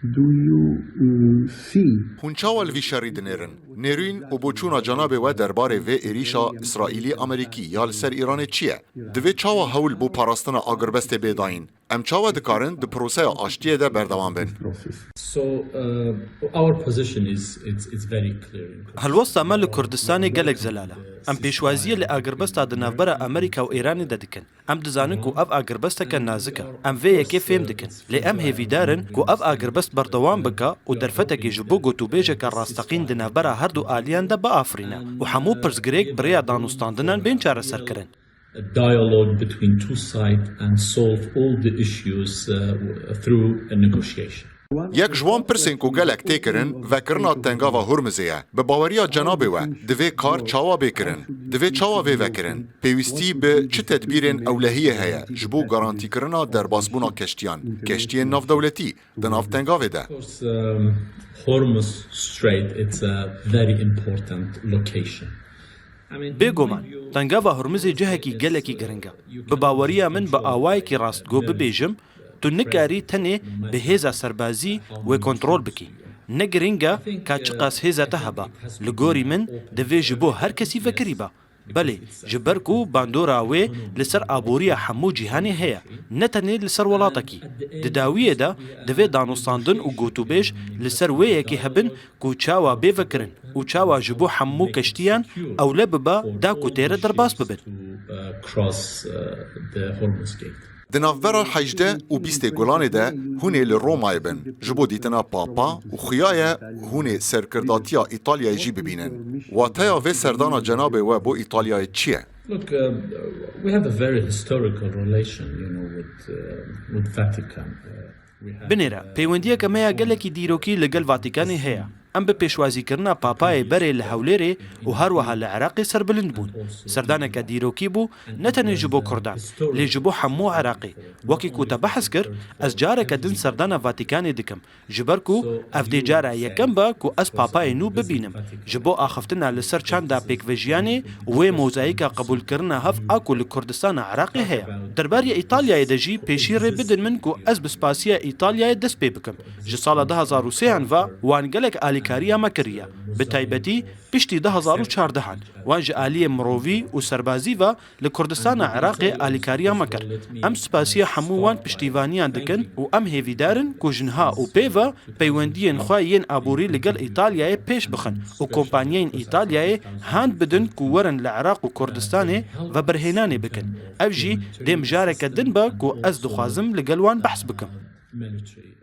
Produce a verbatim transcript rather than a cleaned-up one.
Do you uh, see? Hûn çawa li vî şerî dinêrin? Nêrîn û boçûna cenabê we derbarê vê êrîşa Îsraîlî-Amerîkî ya li ser Îranê çi ye? Divê çawa hewl bo parastina agirbestê bê dayîn? Em çawa dikarin di proseya aştiyê de berdewam bin? Process. So uh, our position is it's, it's very clear. In Helwesta me li Kurdistanê gelek zelal e. Em pêşwaziyê li agirbesta di navbera Amerîka û Îranê de dikin. Em dizanin ku ev agirbesteke nazik e. Em vê yekê fêm dikin. Lê em hêvîdar in ku ev agirbest berdewam bike û derfetekê ji bo gotûbêjeke rasteqîn di navbera her du aliyan de biafirîne û hemû pirsgirêk bi rêya danûstandinan bên çareserkirin. A dialogue between two sides and solve all the issues uh, through a negotiation. Yek ji wan pirsên ku gelek tê kirin, vekirina Tengava Hurmizê ye. Bi baweriya cenabê we, divê kar çawa bê kirin? Divê çawa vê vekirin? Pêwîstî bi çi tedbîrên ewlehiyê heye ji bo garantîkirina derbasbûna keştiyan, keştiyên navdewletî di nav Tengavê de? Of course, um, Hormuz Strait, it's a very important location. I mean, Bêguman, Tengava Hurmizê cihekî gelekî giring e. Bi baweriya min bi awayekî rastgo bibêjim, tu nikarî tenê bi hêza serbazî wê kontrol bikî. Ne giring e ka çiqas hêza te hebe, li gorî min divê ji bo her kesî vekirî be. Belê, ji ber ku bandora wê li ser aboriya hemû cîhanê heye, ne tenê li ser welatekî. Di dawiyê de divê danûstandin û gotûbêj li ser wê yekê hebin ku çawa bê vekirin û çawa ji bo hemû keştiyan ewle bibe da ku têre derbas bibin. Uh, cross uh, the Hormuz Gate. Di navbera hejdeh û bîstê Gulanê de hûn ê li Romayê bin, ji bo dîtina Papa û xuya ye hûn ê serkirdatiya Îtalyayê jî bibînin. Wateya vê serdana cenabê we bo Îtalyayê çi ye? Look, uh, we have a very historical relation, you know, with uh, with Vatican. Uh, we have, Binêre, peywendiyeke me ya gelekî dîrokî li gel Vatikanê heye. Em bi pêşwazîkirina Papayê berê li Hewlêrê û her wiha li Iraqê serbilind bûn. Serdaneke dîrokî bû, ne tenê ji bo Kurdan, lê ji bo hemû Iraqê. Wekî ku te behs kir, ez careke din serdana Vatikanê dikim. Ji ber ku ev dê cara yekem be ku ez Papayê nû bibînim. Ji bo axiftina li ser çanda pêkvejiyanê û wê mozayîka qebûlkirina hev a ku li Kurdistana Iraqê heye. Derbarê Îtalyayê de jî pêşî rê bidin min ku ez bi spasiya Îtalyayê dest pê bikim. Ji sala du hazar û sêyan ve wan gelek alîkariya me kiriye. Bi taybetî piştî du hazar û çardehan. Wan ji aliyê mirovî û serbazî ve li Kurdistana Iraqê alîkariya me kir. Em spasiya hemû wan piştîvaniyan dikin û em hêvîdar in ku ji niha û pê ve peywendiyên xwe yên aborî li gel Îtalyayê pêş bixin û kompanyayên Îtalyayê hand bidin ku werin li Iraq û Kurdistanê veberhênanê bikin. Ev jî dê mijareke din be ku ez dixwazim li gel wan behs bikim. military